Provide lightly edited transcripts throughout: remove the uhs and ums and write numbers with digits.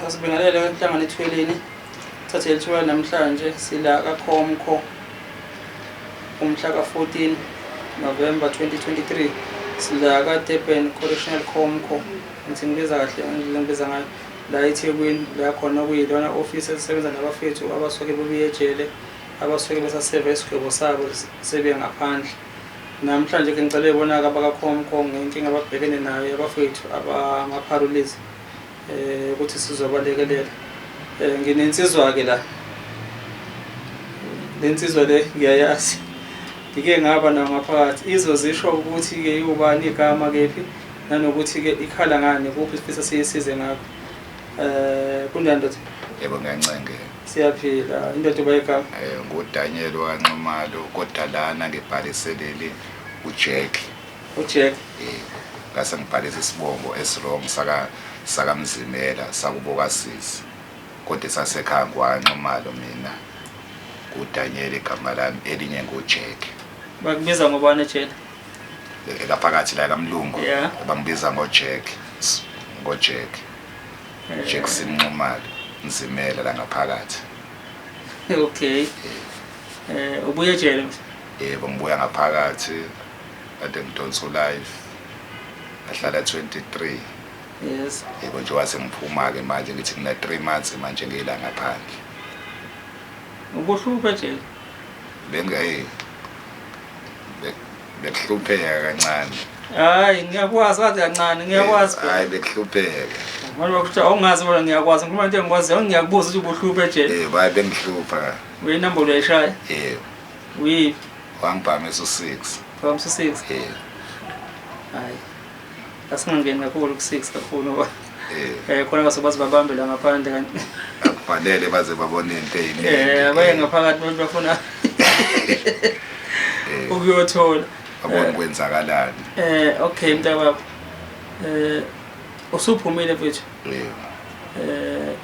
Asibingelele inhlangano ethweleni. Thathe lithuba namhlanje sila kaKhomkho umhla ka-14 November 2023, sila ka-Durban Correctional Khomkho. Ngithi ngibiza kahle ngendlela engibiza ngayo la eThekwini, la khona kuyilona office esisebenza nabafethu abasuke bebuye ejele, abasuke besaseva isigwebo sabo sebe ngaphandle. Namhlanje ke ngicela uyibona-ke abakaKhomkho ngenkinga ababhekene nayo abafethu abama-parolees, ukuthi sizobalekelela. Nginensizwa-ke la, le nsizwa le ngiyayazi, ngike ngaba nayo ngaphakathi. Izozisho ukuthi-ke iwubani igama, kephi, nanokuthi-ke ikhala ngani, kuphi sifisa siyisize ngakho. Kunjani ndoda? Yebo, ngiyancenge. Siyaphila. Indoda uba igama? NguDaniel waNxumalo, kodwa lana ngibhalise leli uJack. UJack? Yebo. Ngase ngibhalise isibongo esi-wrong sakaMzimela sakubo kasisi. Kodwa sasekhaya ngwaNxumalo mina. NguDaniel igama lami, elinye nguJack. Bakubiza ngobani ejele? Ngaphakathi la kaMlungu. Yeah. Bangibiza ngoJack. NgoJack. Jackson Nxumalo Mzimela la ngaphakathi. Okay. Ubuye ejele mfo? Yebo, ngibuya ngaphakathi. Kade ngidonsa life. Ngahlala 23. Yes. Yebo, nje wase ngiphuma ke manje, ngithi ngina 3 months manje ngila ngaphandle. Ubuhlupha ejele? Bengayi. Bekuhlupheka kancane. Hayi, ngiyakwazi kathi kancane, ngiyakwazi. Hayi, bekuhlupheka. Manje bakuthi awungazi bona ngiyakwazi, ngikhuluma into engikwaziyo, ngiyakubuza ukuthi ubuhlupha ejele. Yebo, hayi bengihlupha. Uyinombolo uyayishaya? Yebo. Uyiphi? Wangibhamisa u6. Phakamisa u6? Yebo. Hayi. Asingangeni kakhulu ku6 kakhulu ngoba khona basobazi babambe la ngaphandle kanti. Akufanele baze babone into eyiningi. Abaye ngaphakathi abantu bafuna ukuyothola. Babone kwenzakalani. Okay mntakababa. Usuphumile mfethu. Yebo.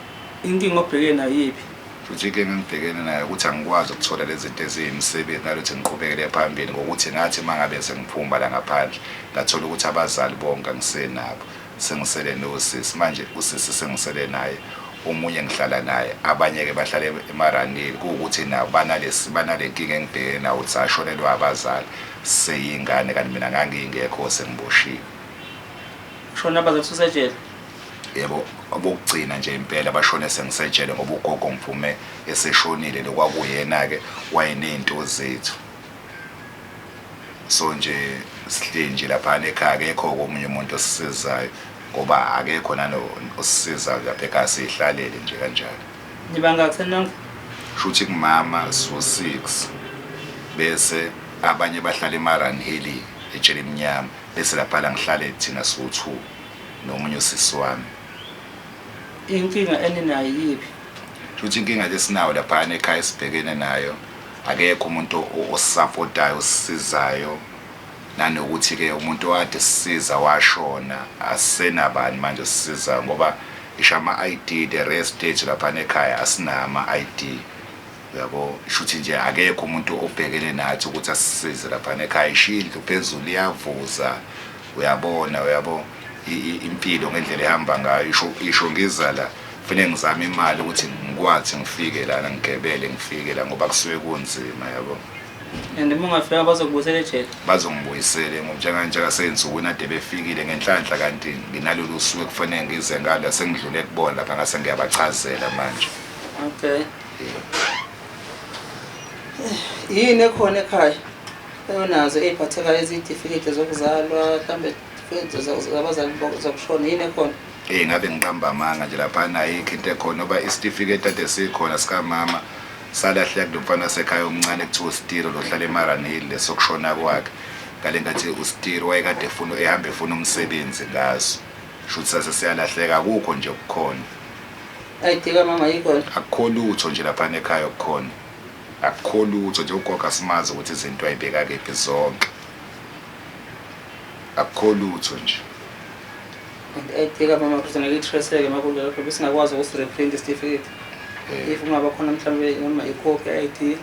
Inkinga obhekene nayo yiphi? Futhi inkinga engibhekene nayo ukuthi angikwazi ukuthola lezi zinto eziyimisebenzi nalokuthi ngiqhubekele phambili, ngokuthi ngathi uma ngabe sengiphuma la ngaphandle ngathola ukuthi abazali bonke angisenabo, sengisele nosisi. Manje usisi sengisele naye omunye ngihlala naye, abanye-ke bahlale emaranini, kuwukuthi nabo banale nkinga engibhekene nayo ukuthi sashonelwa abazali seyingane, kanti mina ngangingekho sengiboshiwe. Shona abazali usejele? Yebo, abokugcina nje impela bashone sengisejele, ngoba ugogo ngiphume eseshonile, lokwakuyena-ke wayeney'nto zethu. So nje sihleli nje laphana ekhaya, akekho omunye umuntu osisizayo, ngoba akekho nano osisizayo lapha ekhaya, siyihlalele nje kanjalo. Nibangaki senonke? Shuthi kumama so 6, bese abanye bahlala eMaranheli etshele emnyama, bese lapha la ngihlale thina so 2 nomunye usisi wami. Inkinga eninayo yiphi? Shuthi inkinga lesinayo lapha ekhaya esibhekene nayo, akekho umuntu osupportayo, osisizayo, nanokuthi ke umuntu okade sisiza washona, asisenabani manje osisizayo, ngoba isho ama-ID, the rest ethu lapha ekhaya asinama ID, uyabo. Shuthi nje akekho umuntu obhekene nathi ukuthi asisize lapha ekhaya. Isho indlu phezulu iyavuza, uyabona, uyabo, impilo ngendlela ehamba ngayo. Isho ngiza la kufanele ngizame imali ukuthi ngikwazi ngifike lana, ngigebele ngifike la, ngoba kusuke kunzima, yabo. And uma ungafika bazokubuyisela ejele? Bazongibuyisela ngoba njengasey'nsukwini ade befikile ngenhlanhla, kanti nginalolu suku ekufanele ngize ngalo, sengidlule kubona lapha, ngase ngiyabachazela manje. Okay. Yini ekhona ekhaya onazo ey'phathekayo, eziyitifiketi zokuzalwa, mhlawumbe zabazali zokushona, yini ekhona? Ngabe ngiqamba amanga nje, laphana ayikho into ekhona, ngoba isitifiketi ade sikhona sikamama salahleka kulo mfana wasekhaya omncane kuthiwa uStiro, lohlala eMaranhill, lesokushona kwakhe. Ngale nkathi uStiro wayekade efuna, ehamba efuna umsebenzi ngaso, shuthi sase siyalahleka, akukho nje okukhona. ID kamama yikhona? Akukho lutho nje laphana ekhaya okukhona, akukho lutho nje. Ugogo asimazi ukuthi izinto ayibeka kephi zonke, akukho lutho nje. And ID kamama futhi ngeke i-trace-eke makunjalo, phela singakwazi ukusi-reprint isitifiketi if kungaba khona mhlawumbe noma ikhophi ye-ID.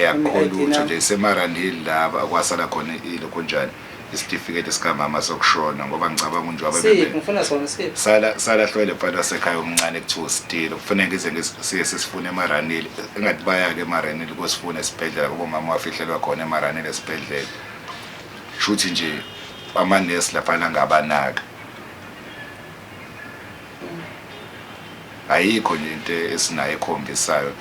Akukho lutho nje, iseMaranhill laba akwasala khona ilokho njani. Isitifiketi sikamama sokushona, ngoba ngicabanga njengoba Siphi? Ngifuna sona, siphi? Sala salahlwele mfana wasekhaya omncane kuthiwa usitilo, kufanele ngize siye sisifune emaranile, engathi baya-ke emaranile kosifuna esibhedlela, ngoba umama wafihlelwa khona emaranile esibhedlela. Shuthi nje amanesi laphana angabanaka, ayikho nje into esinayo ekhombisayo.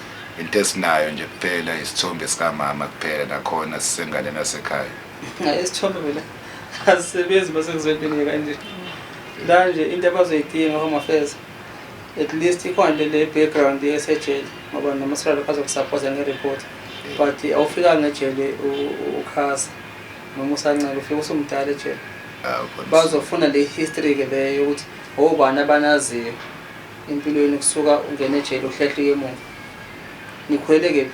Into esinayo nje kuphela isithombe sikamama kuphela, nakhona sisenganeni yasekhaya. Hayi, isithombe phela asisebenzi masekuzwentweni kanje la nje. Into abazoyidinga, Home Affairs, at least ikhona le background yesejele, ngoba noma siralo bazokusapota nge-report, but awufikanga ejele ukhasa noma usancela, ufike usumdala ejele. Awu, khona. Bazofuna le history-ke leyo yokuthi obani abanaziyo empilweni kusuka ungena ejele uhlehle emuva. Nikhulele kephi?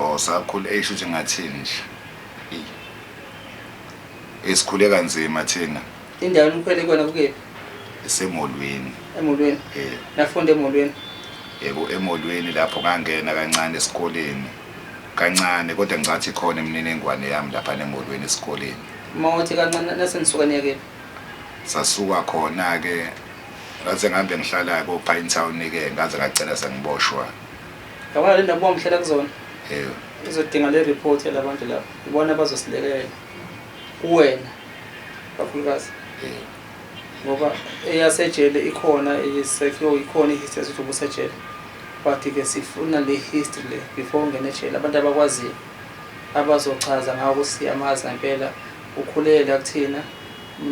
Oh, sakhula, esho ukuthi ngathini nje. Eyi. Esikhule kanzima thina. Indawo enikhulele kuyona kukephi? Esemolweni. Emolweni? Eh. Nafunda emolweni? Yebo, emolweni lapho ngangena kancane esikoleni. Kancane, kodwa ngicathi khona imininingwane yami lapha nemolweni esikoleni. Uma uthi kancane, nasenisuka niya kephi? Sasuka khona ke, ngaze ngihambe ngihlala ko Pine Town ke, ngaze ngagcina sengiboshwa. Yabona le ndawo bomhlela kuzona, Eh. izodinga le report yalabantu lapha, ibona abazosilekelela kuwena kakhulukazi, ngoba eyasejele ikhona, isecure, ikhona i-history ukuthi ubusejele, but-ke sifuna le history le before ungene ejele, abantu abakwaziyo abazochaza ngawo ukuthi siyamazi ngempela, ukhulele la kuthina,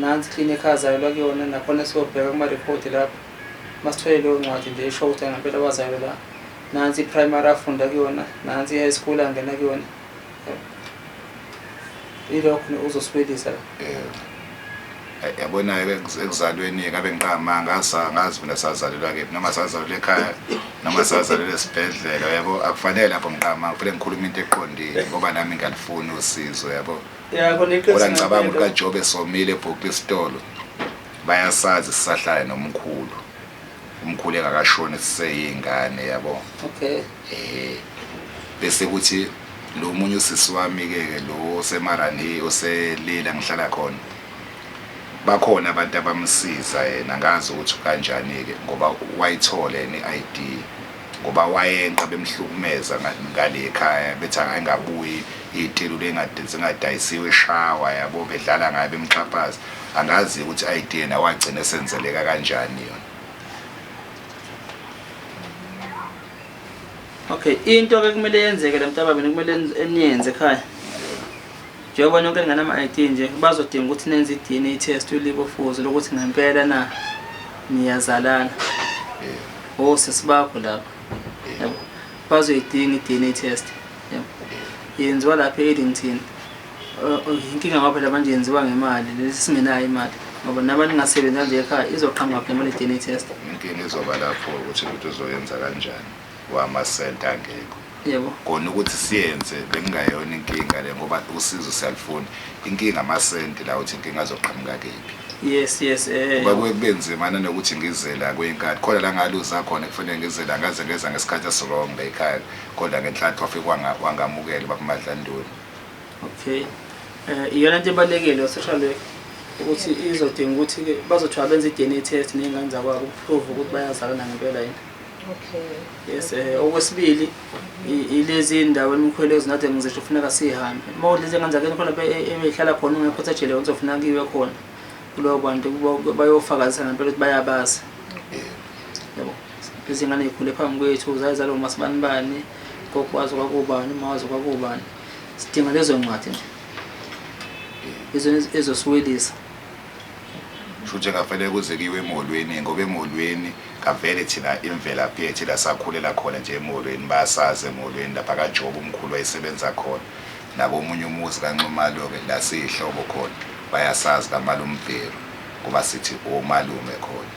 nansi iklinikhi azalelwa kuyona, nakhona siyobheka kuma-rekhodi lapho masithole leyo ncwadi nje esho ukuthi ngempela wazalelwa la, nansi i-primary afunda kuyona, nansi i-high school angena kuyona. Yabo. Ilokho uzosiwelisa la. Eh. Yabona ke, ekuzalweni ngabe ngiqama ngasa ngazi mina sazalelwa kephi, noma sazalelwa ekhaya noma sazalelwa esibhedlela, yabo. Akufanele lapho ngiqama, kufanele ngikhulume into eqondile, ngoba nami ngalifuni usizo, yabo. Ya, khona iqiniso. Kodwa ngicabanga ukuthi ngempela. kaJobe somile ebhokile isitolo, bayasazi sisahlala nomkhulu, umkhulu engakashoni, siseyingane, yabo. Eh, bese kuthi lo munye usisi wami ke, lo osemarani, oselila ngihlala khona, bakhona abantu abamsiza yena, ngazi ukuthi kanjani ke, ngoba wayithola yena i-ID, ngoba wayenqa bemhlukumeza ngale ekhaya, bethi angabuyi, iy'telo zingadayisiwe, eshawa, yabo, bedlala ngayo, bemxhaphaza. Angazi ukuthi i-ID yena wagcina esenzeleka kanjani yona. Okay, into ke kumele yenzeke la, mntababa, kumele eniyenze ekhaya, njengoba nonke ninganama-ID nje, bazodinga ukuthi nenze i-DNA test ulibofuzo lokuthi ngempela na niyazalana osisi bakho lapha, yabo. Bazoyidinga i-DNA test, yabo, yenziwa lapha e-Addington. Inkinga ngoba phela manje yenziwa ngemali, lesi singenayo imali, ngoba nabantu ningasebenzi kanje ekhaya, izoqhamuka phi nemali i-DNA test? Inkinga izoba lapho ukuthi uzoyenza kanjani wamasenti angekho. Kona ukuthi siyenze bekungayona inkinga le, ngoba usizo siyalifuna. Inkinga amasenti la, uthi inkinga azoqhamuka kephi? Yes. Ngoba kuye kube nzima nanokuthi ngize la kweyinkathi khona la ngaluza khona, kufanele ngize la, ngaze ngeza ngesikhathi esi-wrong la ekhaya, kodwa ngenhlanhla wafike wangamukela ubaba Madlanduna. Okay, iyona into ebalulekile social work, ukuthi izodinga ukuthi-ke bazothiwa benze i-DNA test ney'ngane zakwabo uku-prove ukuthi bayazalana ngempela yini. Yes, okwesibili, ilezi ndawo enikhwele ezinade ngizisho, kufuneka sihambe uma kuthi lezi ngane zakini khona ebeyihlala khona ungekho ejele, uzofuna kuyiwe khona kulowo bantu bayofakazisa ngempela ukuthi bayabazi, yabo. Lezi ngane y'khule phambi kwethu, zayizalwa umasibani bani, gogo wazo kwakubani, uma wazo kwakubani. Sidinga lezo ncwadi nje ezosiwelisa. Futhi ngafanele kuze kuyiwe emolweni, ngoba emolweni kavele thina imvelaphi yethu la sakhulela khona nje emolweni, bayasazi emolweni lapha kaJobe, umkhulu wayesebenza khona, nakomunye umuzi kaNxumalo-ke la siyihlobo khona, bayasazi kamalumbhero, ngoba sithi omalume khona.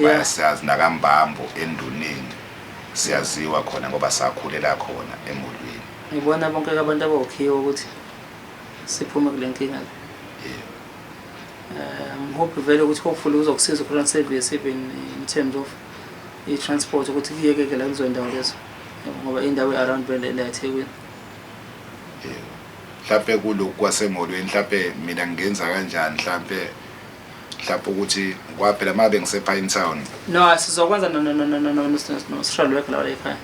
Bayasazi nakambambo enduneni, siyaziwa khona ngoba sakhulela khona emolweni. Ngibona bonke abantu abawukhiwe ukuthi siphume kule nkinga le. Ngi-hope vele ukuthi hopefully uzokusiza u-Correctional Service, even in terms of i-transport, ukuthi kuyekeke la kuzo ndawo lezo. Yabo, ngoba indawo e-around vele la eThekwini. Yebo. Mhlampe kulokhu kwasemolweni, mhlampe mina ngingenza kanjani, mhlampe mhlampe ukuthi kwaphela uma bengisePine Town. No, sizokwenza no no no no no no no social worker la ekhaya.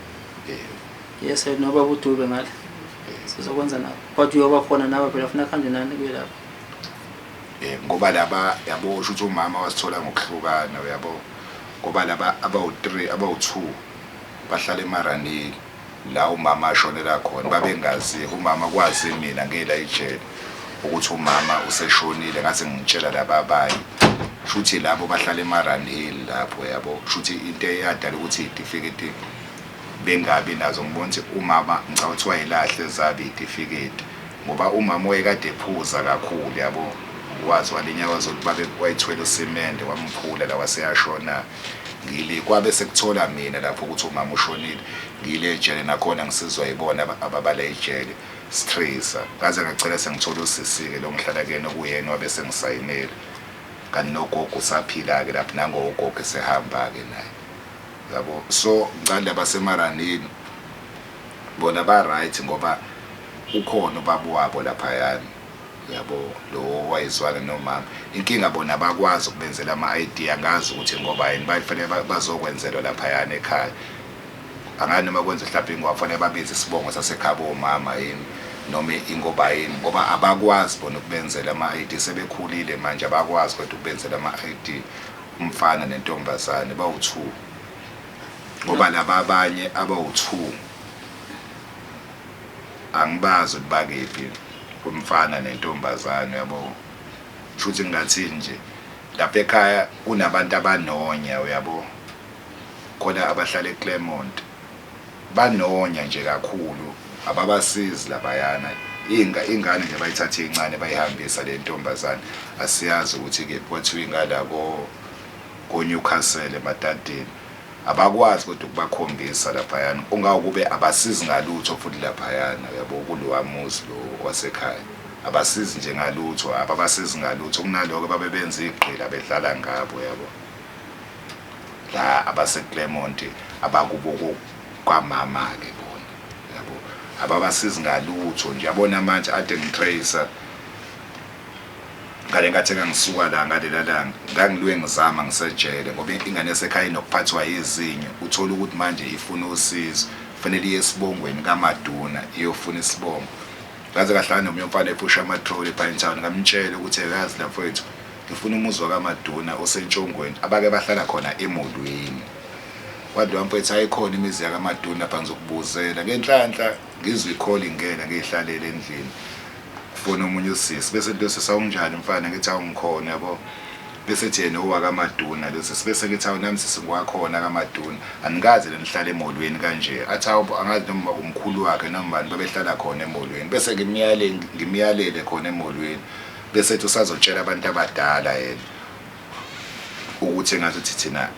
Yes, noba budube ngale. Sizokwenza nabo. But uyoba khona nawe phela, funa kuhambe nani kuye lapho. Ngoba laba, yabo, usho ukuthi umama wasithola ngokuhlukana, uyabo, ngoba laba abawu-3, abawu-2 bahlala eMaranile la umama ashonela khona. Babengazi umama, kwazi mina ngela ejele ukuthi umama useshonile, ngathi ngitshela laba abanye. Shuthi labo bahlala eMaranhill lapho, yabo. Shuthi into eyadala ukuthi iy'tifiketi bengabi nazo, ngibona ukuthi umama, ngicabanga ukuthi wayilahle zabi iy'tifiketi, ngoba umama wayekade ephuza kakhulu, yabo. Wazi walinyakwazi ukuthi babe wayithwele usimende, wamphula la, waseyashona. Ngile kwabe sekuthola mina lapho ukuthi umama ushonile, ngile ejele nakhona ngisizwa yibona ababala ejele sitracer, ngaze ngacela sengithola usisi-ke lo ngihlala kuyena, okuyena wabe sengisayinela. Kanti nogogo usaphila-ke lapho, nangogogo esehamba-ke naye, yabo. So ngicela labasemaranini bona ba-right, ngoba ukhona ubaba wabo laphayana, yabo, lo wayezwana nomama. Inkinga bona abakwazi ukubenzela ama-ID, angazi ukuthi ngoba yini. Bafanele bazokwenzelwa laphayana ekhaya. Angazi noma kwenza mhlawumbe ingoba fanele babize isibongo sasekhabo omama yini, noma ingoba yini, ngoba abakwazi bona ukubenzela ama-ID. Sebekhulile manje, abakwazi kodwa ukubenzela ama-ID, umfana nentombazane bawu-2, ngoba laba abanye abawu-2 angibazi ukuthi bakephi, umfana nentombazane, yabo. Shuthi ngingathini nje, lapha ekhaya kunabantu abanonya, uyabo, khona abahlala eClermont, banonya nje kakhulu, ababasizi labayana. Ingane nje bayithatha incane, bayihambisa le ntombazane, asiyazi ukuthi kephi. Kwathiwa ingala ko Newcastle emadadeni. Abakwazi kodwa ukubakhombisa laphayana, ungawukube abasizi ngalutho futhi laphayana, uyabo, kulowa muzi lo wasekhaya abasizi nje ngalutho, ababasizi ngalutho. Kunaloko babe benza igqila, bedlala ngabo, yabo, la abaseClermont abakubo kwamama ke bona, yabo, ababasizi ngalutho nje. Yabona manje ade ngitracer ngale nkathi engangisuka la ngalela langa, ngangiluye ngizama ngisejele, ngoba ingane yasekhaya inokuphathwa yizinyo. Uthola ukuthi manje ifuna usizo, kufanele iye esibongweni kaMaduna, iyofuna isibongo. Ngaze kahlala nomunye umfana ephusha amatroli ePine Town, ngamtshela ukuthi uyazi lafowethu, ngifuna umuzi wakaMaduna osentshongweni, abake bahlala khona emolweni. Wathi lo mfowethu, ayikhona imizi yakaMaduna lapha, ngizokubuzela. Ngenhlanhla ngizwe i-call ingena, ngiyihlalele endlini, kufona omunye usisi. Bese lo sisi, "Awunjani mfana?" Ngithi, "Awungikhona," yabo. Bese ethi yena owakaMaduna lo sisi. Bese ngithi, "Awu, nami sisi ngiwakhona kaMaduna, anikaze nihlale emolweni kanje?" Athi, "Awu, angazi noma umkhulu wakhe noma bani babehlala khona emolweni." Bese ngimyale, ngimyalele khona emolweni. Bese ethi usazotshela abantu abadala yena ukuthi engathi thina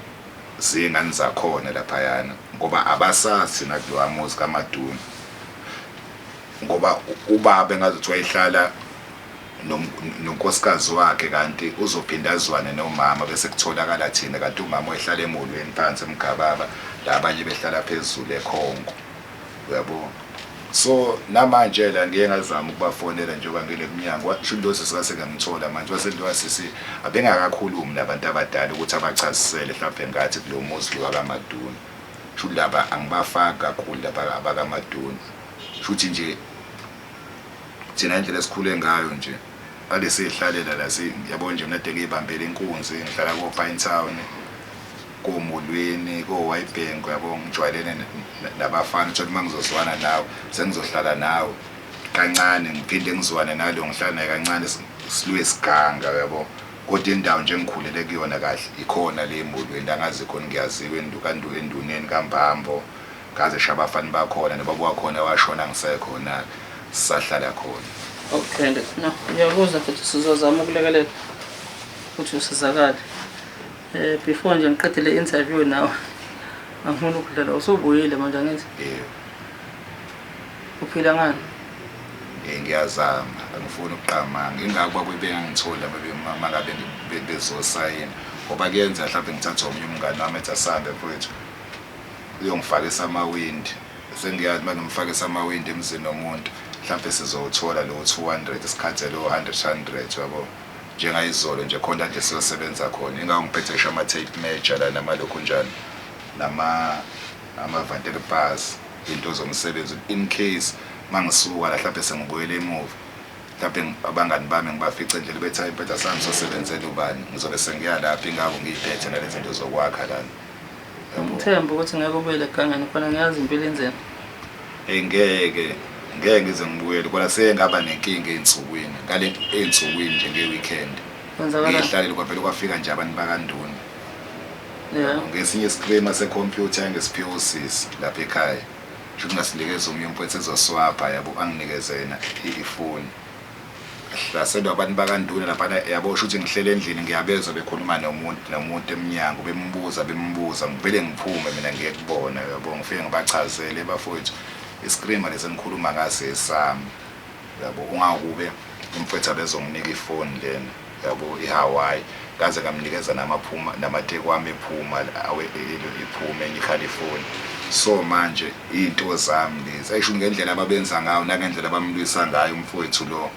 zingane zakhona laphayana, ngoba abasazi thina kulowa muzi kaMaduna, ngoba ubaba engazuthi wayehlala nonkosikazi wakhe, kanti uzophinda azwane nomama, bese kutholakala thina, kanti umama wayehlala emolweni phansi eMgababa, la abanye behlala phezulu eKhongo, uyabo. So namanje la ngiye ngazama ukubafonela njengoba ngile mnyango, sho lo sisi kase ngangithola manje, wase sisi abengakakhulumi nabantu abadala ukuthi abachazisele mhlawumbe ngathi kulo muzi lo wakaMaduna. Sho laba angibafaki kakhulu laba abakaMaduna. Shuthi nje thina indlela esikhule ngayo nje, ade siyihlalela la, yabo nje, mina ade ngiyibambele inkunzi, ngihlala ko-Pine Town, komolweni, ko-Witbank, yabo, ngijwayelene nabafana. Uthole uma ngizozwana nawe, sengizohlala nawe kancane, ngiphinde ngizwane nalo ngihlala naye kancane, siluye siganga, yabo. Kodwa indawo nje engikhulele kuyona kahle ikhona le emolweni, la ngazi khona, ngiyaziwa enduneni kaMbambo, ngaze sha abafana bakhona, nobaba wakhona washona ngisekhona, sisahlala khona. Okay, no, ngiyakuzwa futhi sizozama ukulekelela ukuthi usizakale. Before nje ngiqede le interview nawe, angifuni ukudlala, usubuyile manje, angithi? Yebo. Uphila ngani? Ngiyazama, angifuni ukuqamanga, ingako babuye bengangitholi laba mangabe bezosayina, ngoba kuyenza mhlawumbe ngithathe omunye umngane wami, ethi asambe mfowethu, uyongifakisa amawindi. Sengiyazi uma ngimfakisa amawindi emzini womuntu, Mhlampe sizowuthola lo 200 isikhathi lo 100 100 yabo. Njengayizolo nje khona nje siyosebenza khona. Ingakho ngiphethe ngisho ama tape measure la namalokhu njani nama ama-vantel bars into zomsebenzi in case mangisuka la mhlampe sengibuyele emuva mhlampe abangani bami ngibafice endleleni bethi hayi impetha sami sosebenzela ubani ngizobe sengiya lapho ingakho ngiyiphethe nalezi zinto zokwakha lana. Ngithemba ukuthi ngeke ubuyele egangeni khona ngiyazi impilo inzima. Hey ngeke ngeke ngize ngibuyele kodwa sengaba nenkinga ey'nsukwini ngale ey'nsukwini nje nge-weekend ngihlalele kwavele kwafika nje abantu bakanduna yeah. Ngesinye isikrima sekhompyutha engesiphiwe usisi lapha ekhaya sho ukuthi ngasinikeza omunye umfowethu ezoswapha yabo anginikeze yena ifoni hlaselwa abantu bakanduna laphana yabo sho ukuthi ngihlele endlini ngiyabezwa bekhuluma nomuntu nomuntu emnyango bembuza bembuza ngivele ngiphume mina ngiye kubona yabo ngifike ngibachazele bafowethu isikrima lesi engikhuluma ngaso esami yabo ungakube umfowethu abezonginika ifoni lena yabo iHawaii ngaze ngamnikeza namaphuma namateki wami ephuma awe iphume enye iCalifornia so manje izinto zami lezi ayisho ngendlela ababenza ngayo nangendlela abamlwisa ngayo umfowethu lo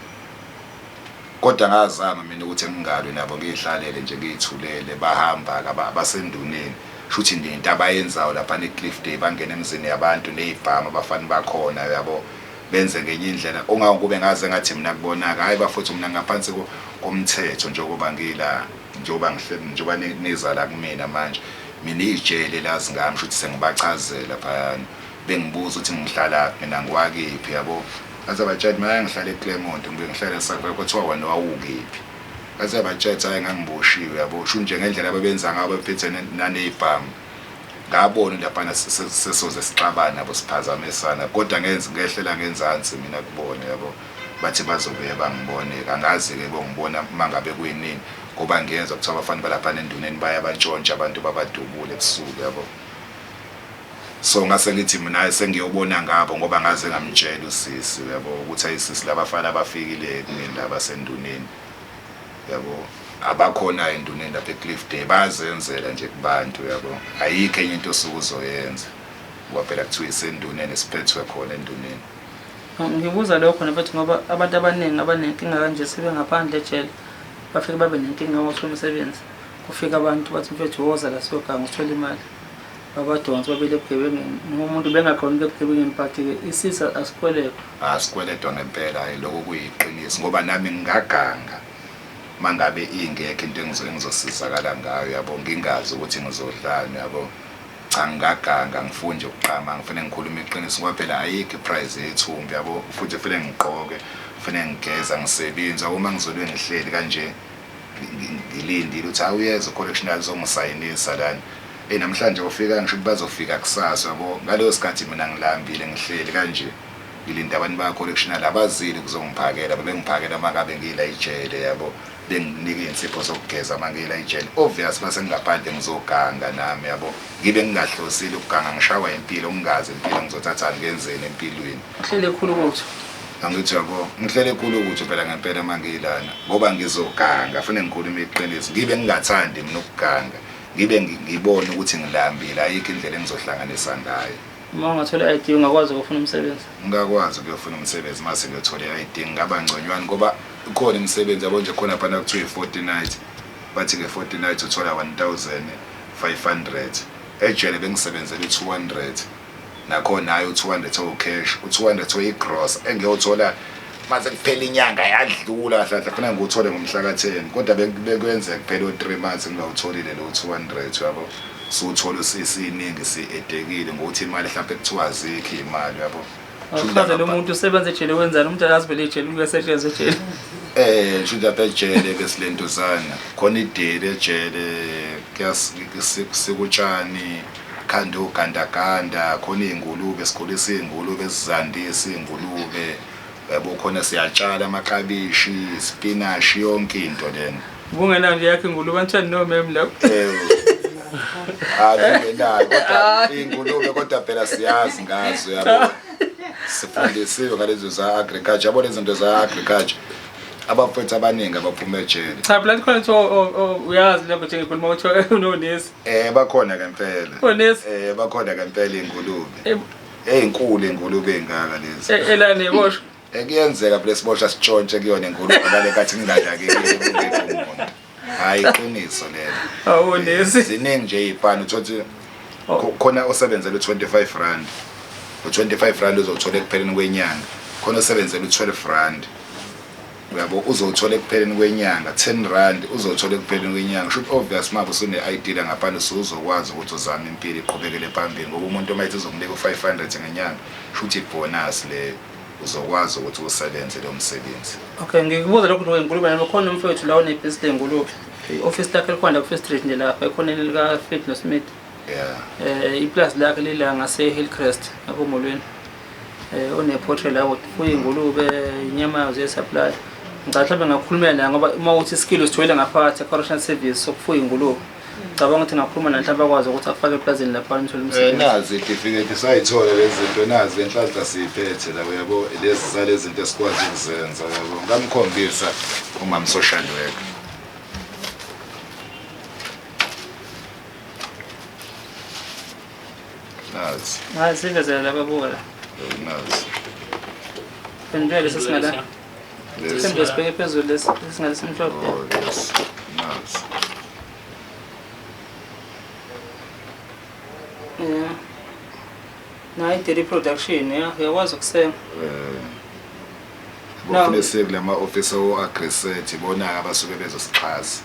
kodwa ngazama mina ukuthi ngingalwi nabo ngiyihlalele nje ngiyithulele bahamba abasenduneni shuthi nje into abayenzayo lapha ne-Cliff Day bangena emzini yabantu nezibhamu abafana bakhona yabo benze ngenye indlela ongakube ngaze ngathi mina kubonaka hayi bafowethu mina ngaphansi komthetho njengoba ngila njengoba ngihleli njengoba niza la kumina manje mina ijele lazi ngami shuthi sengibachazela phayana bengibuza ukuthi ngihlala mina ngiwakiphi yabo ngaze batshela mina ngihlala eClermont ngibuye ngihlale eSakwe kwathiwa wena wawukiphi ngaze batshela hayi ngangiboshiwe yabo sho nje ngendlela ababenza ngayo bephethe nanezibhamu ngabona laphana sesoze sixabana nabo siphazamisana kodwa ngenza ngehlela ngenzansi mina kubona yabo bathi bazobuye bangibone angazi-ke bongibona uma ngabe kuyinini ngoba ngiyenza kuthiwa abafana balaphana enduneni baya bantshontsha abantu babadubule ebusuku yabo so ngase ngithi mina sengiyobona ngabo ngoba ngaze ngamtshela usisi yabo ukuthi ayisisi labafana abafikile kumina laba senduneni yabo abakhona enduneni lapha eCliff Day bazenzela nje kubantu yabo ayikho enye into osuke uzoyenza ngoba phela kuthiwa isenduneni esiphethwe khona enduneni. Ngibuza lokho nefethu ngoba abantu abaningi abanenkinga kanje sebengaphandle ejele bafike babe nenkinga ngokuthola umsebenzi kufika abantu bathi mfethu woza la siyoganga uthole imali babadonse babele ebugebengeni noma umuntu bengaqondi ebugebengeni but-ke isisa asikweletwa. Asikweletwa ngempela hhayi lokho kuyiqiniso ngoba nami ngingaganga mangabe ingekho into engizosizakala ngayo yabo ngingazi ukuthi ngizodlani yabo cha ngingaganga ngifuni nje ukuqama ngifune ngikhulume iqiniso ngoba phela ayikho iprice yethumbi yabo futhi kufanele ngigqoke kufanele ngigeza ngisebenza uma ngizobe ngihleli kanje ngilindile ukuthi awuyeza correctional zongisayinisa lana hey namhlanje ufika ngisho ukuthi bazofika kusasa yabo ngaleyo sikhathi mina ngilambile ngihleli kanje ngilinde abantu ba correctional abazile kuzongiphakela bebengiphakela mangabe ngila ijele yabo benginika iy'nsipho zokugeza uma ngila ijele obvious mase ngingaphandle ngizoganga nami yabo ngibe ngingahlosile ukuganga ngishawa impilo ngingazi impilo ngizothathani ngenzeni empilweni. Uhlele khulu ukuthi angithi yabo ngihlele khulu ukuthi phela ngempela uma ngiyilana ngoba ngizoganga fanele ngikhulume iqiniso ngibe ngingathandi mina ukuganga ngibe ngibone ukuthi ngilambile ayikho indlela engizohlanganisa ngayo. Uma ungathola i-ID ungakwazi ukufuna umsebenzi? Ngingakwazi ukuyofuna umsebenzi uma sengiyothola i-ID ngingaba ngconywana ngoba ikhona imisebenzi yabo nje khona phana kuthiwa i-forty night bathi nge-forty night uthola 1500 ejele bengisebenzela u-200 nakhona hhayi u-200 owu-cash u-200 oyi-gross engiyothola mase kuphela inyanga yadlula kahle kahle kufanele ngiwuthole ngomhla ka-10 kodwa bekwenzeka kuphela o-3 months ngingawutholile lo 200 yabo suwuthola isiningi si-edekile ngokuthi imali mhlawumpe kuthiwa azikho iy'mali yabo. Awuchazele umuntu usebenza ejele wenzani umuntu akazi vele ejele uyasetshenzwa ejele. Shuthi lapha ejele ke silentuzana khona ideli ejele kuyasikutshani khanda ogandaganda khona iy'ngulube sikhulisa iy'ngulube sizandisa iy'ngulube yabo khona siyatshala amaklabishi spinashi yonke into lena. Ubungenayo nje yakho ingulube anithani no mem lapho. Hayi ngenayo kodwa iy'ngulube kodwa phela siyazi ngazo yabo sifundisiwe ngalezo za-agriculture yabo lezi zinto za-agriculture abafowethu abaningi abaphuma ejele. Cha phela khona kuthiwa uyazi lokho nje ngikhuluma kuthiwa unonesi. Bakhona ngempela. Onesi. Bakhona ngempela iy'ngulube. Ey'nkulu iy'ngulube ey'ngaka lezi. Elane boshwa. Kuyenzeka phela isiboshwa sitshontshe kuyona ingulube ngale nkathi nginganakekeli kungekho umuntu. Hhayi, iqiniso lelo. Awu nesi. Ziningi nje iy'pani uthole ukuthi Oh. khona osebenzela u-25 rand, u-25 rand uzowuthola ekupheleni kwenyanga. Khona osebenzela u-12 rand, uyabo, uzowuthola ekupheleni kwenyanga. 10 rand uzowuthola ekupheleni kwenyanga. Shuthi obvious uma usune-ID la ngaphandle usuzokwazi ukuthi uzame impilo iqhubekele phambili, ngoba umuntu uma ethi uzokunika u-500 ngenyanga, shuthi ibonus leyo, uzokwazi ukuthi usebenze lo msebenzi. Okay, ngikubuza lokhu nje ngengulube nami khona umfowethu la onebhizinisi lengulube. I-office lakhe likhona la ku-First Street nje lapha ekhoneni lika-Fred noSmith. Iplazi lakhe lila ngase Hillcrest ngakomolweni. Une-portrait la ufuya ingulube, inyama yazo ye-supply. Ngicabanga mhlawumbe ngakhulumela naye ngoba uma uthi iskill usitholile ngaphakathi e-correctional service sokufuya ingulube. Ngicabanga ukuthi ngakhuluma naye mhlawumbe akwazi ukuthi akufake eplazini lapha nithole umsebenzi. Nazi itifiketi sayithola lezi zinto, nazi le nhlanhla siyiphethe la, uyabo, lezi zalezi zinto esikwazi ukuzenza, uyabo. Ngamkhombisa umama social worker. Nazi. Hayi, sivezele laba buka la. Nazi. Phendula lesi singala. Lesi. Phendula sibheke phezulu lesi singale simhlophe. Oh, lesi. Nazi. Yeah. Nayi dairy production, yeah, uyakwazi ukusenga. Bofune siye kulama office o-AgriSeta, ibona abasuke bezosixhasa.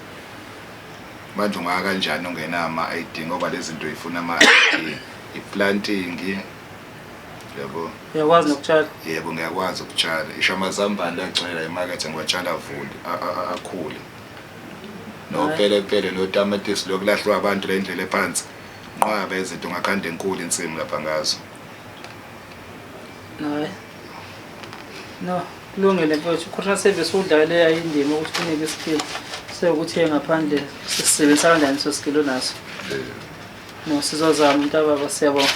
Manje ungaka kanjani ungenama ID, ngoba lezi zinto ifuna ama ID, i-planting, yabo. Uyakwazi nokutshala? Yebo, ngiyakwazi ukutshala. Isho amazambane la agcwele la emakethe ngiwatshala avule, akhule. Nopelepele notamatisi lokulahlwa abantu la indlela ephansi. Nqwaba izinto ngakhanda enkulu insimu lapha ngazo. Hayi. No, kulungile mfowethu. Correctional service udlale indima ukuthi kunike iskill. Sekuthi ngaphandle sisebenzisa kanjani leso skill onaso. No, sizozama mntababa, siyabonga.